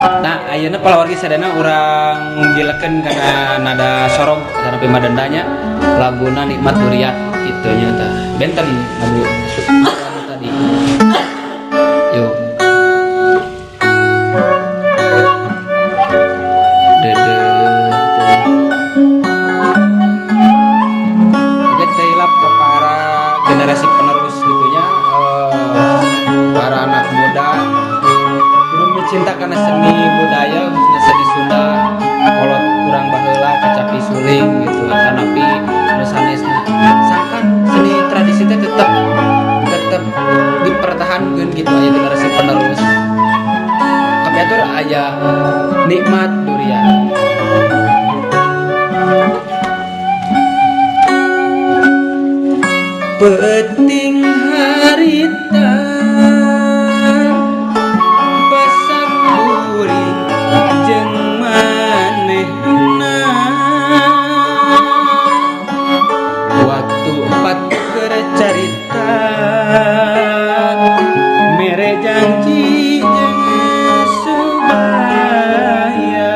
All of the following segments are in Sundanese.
Nah, ayeuna palawargi sadayana urang jilekeun kana nada sorog kana pimadendanya laguna Nikmat Duriat kitu nya tah. Benten lagu tadi. Yuk. Dede. Oke, tailap ke para generasi penerus gitunya, para anak muda cinta karena seni budaya khususnya seni Sunda kolot kurang baheula kacapi suling gitu atanapi nu sanesna sangkan seni tradisi teh tetep dipertahankeun gitu aya generasi penerus kapiatur aya Nikmat Duriat. Peuting harita jeung manehna waktu empat keur carita mere janji jeung subaya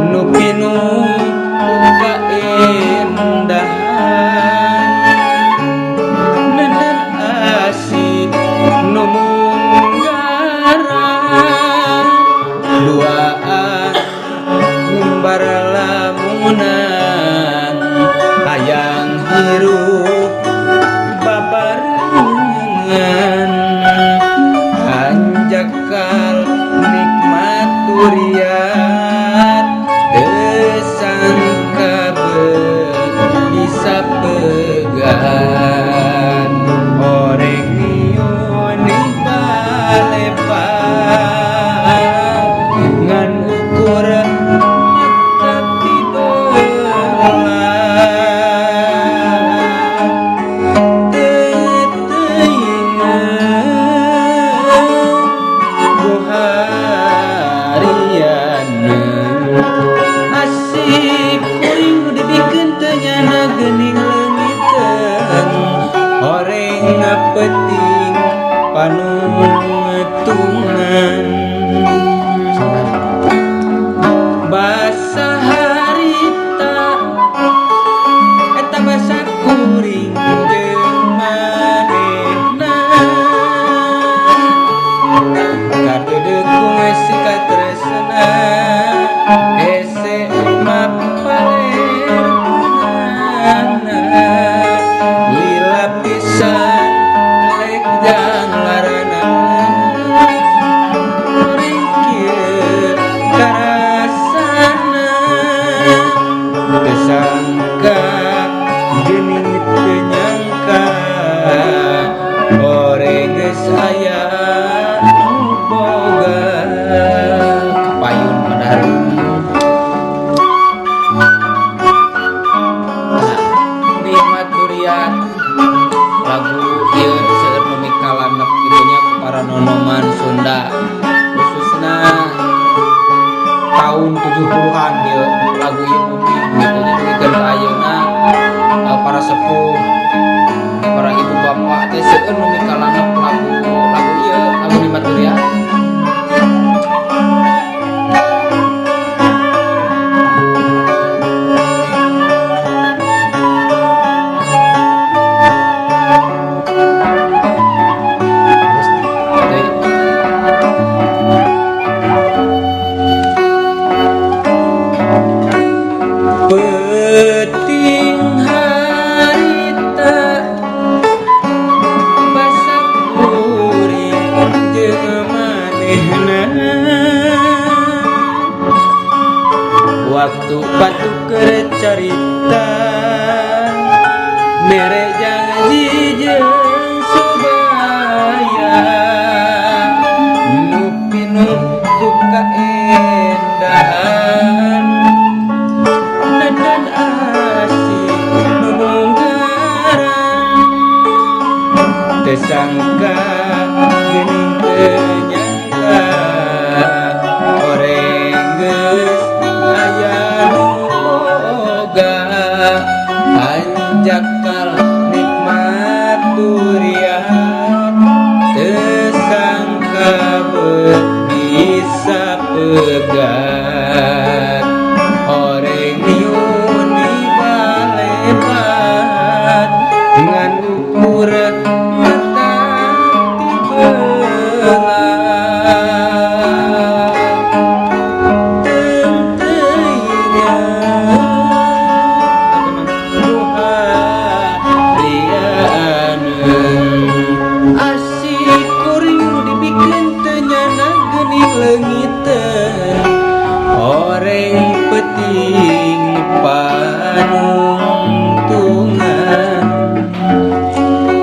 nu pinuh kaendahan neundeun asih nu munggaran duaan ngumbar lamunan hayang hirup babarengan hanjakal nikmat duriat teu sangka bisa pegan oreng niuni balepa ngan ukur mata pibelah teu teuingeun ku hariana asik kuring nu dibikeun teu nyana geuning leungiteun oreng ngapeuting panungetungan basa harita eta basa kuring jeung manehna kadeudeuh ku katresna hese mapalerna lila pisan lek jang larana kuring kieu karasana teu sangka geuning teu nyangka oreng geus aya nu boga kapayun padahal. Nikmat Duriat lagu ieu seueur nu mikalanep kitu nya ku para nonoman Sunda khususna tahun 70-an ieu lagu ieu booming gitu nya dugikeun ka ayeuna para sepuh para ibu bapak teh seueur nu mikalanep lagu ieu lagu Nikmat Duriat. Peuting harita basa kuring jeung manehna waktu batuk keur carita mere janji jeung subaya nu pinuh ku kaendahan dan asih nu munggaran teu sangka geuning teu nyangka oreng geus aya nu boga hanjakal nikmat duriat teu sangka beut. Pegat horeng yuni balebat ngan ukur mata ti beungat teuing nu harianeun asik kuring nu dibikeun teu nyana geuning leungiteun horeng peuting panungtungan.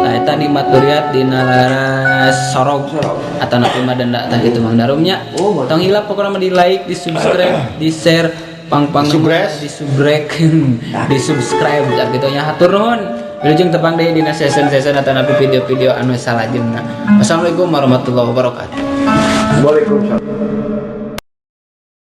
Tah eta nikmat duriat dina laras sorog atau napi mah denda tah kitu Mang Darum nya. Oh, Tong hilap pokona mah di like, di subscribe, di share, pang-pang Di-subrek. di subrek, di subscribe tah kitu nya. Hatur nuhun. Wilujeng tepang deui dina season-season atau napi video-video anu salajengna. Wassalamualaikum warahmatullahi wabarakatuh. Waalaikumsalam.